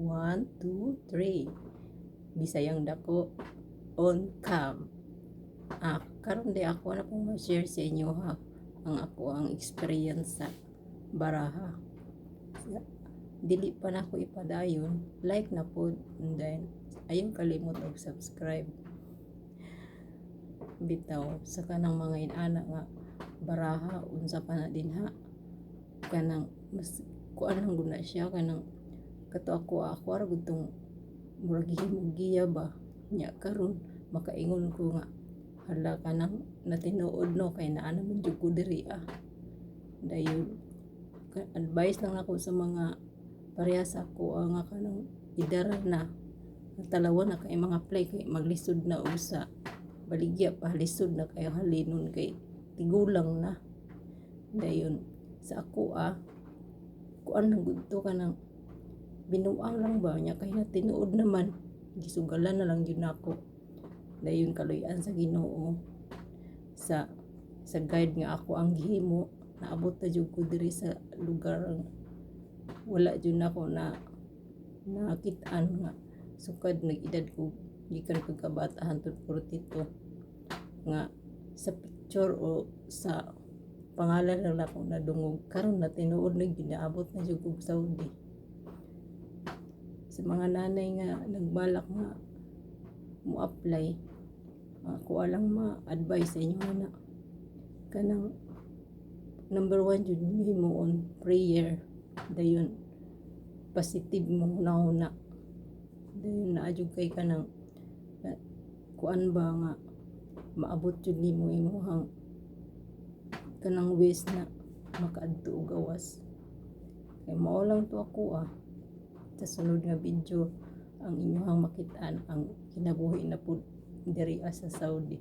One, two, three. Bisayang dako on cam. Ah, karon diay ako na pong ma-share sa inyo ha ang ako ang experience sa baraha. Dili pa na ako ipadayon, like na pod and then ayaw kalimot og subscribe. Bitaw sa kanang mga inana nga baraha, unsa pa na dinha, kanang mas kuan lang gud na siya, kanang kato ako ra gud tong murag gihimong giya ba nya. Karon makaingon ko nga hala, kanang natinuod no, kay naa naman jud ko diri ah. Dayon advice lang nako sa mga parehas ako ah, nga kanang idara na, talawan na kay mga apply kay maglisod na og sa baligya pa, lisod na kayo halinon kay tigulang na. Dayon sa ako ah, kuan lang gud to, kanang binuang lang ba nya, kay na tinuod naman, gisugalan na lang jud nako. Dayon kaluy-an sa Ginoo sa guide nga ako ang gihimo, naabot na jud ko diri sa lugar. Wala jud nako na nakit-an nga sukad nag-edad ko gikan pagkabata hangtod 42 nga sa picture o sa pangalan lang nako nadungog. Karon na tinuod na gyud, naabot na jud kog Saudi. Sa mga nanay nga nagbalak nga mo apply, ako lang ma-advise sa inyo na kanang number one jud himuon, prayer. Dayon positive mo hunahuna. Dayon naa jud kay kanang kuan ba nga maabot jud nimo imong kanang wish na makaadto og gawas. Kay mao lang to ako ah. Sa sunod nga video ang inyong makit-an ang kinabuhi na pud diri sa Saudi.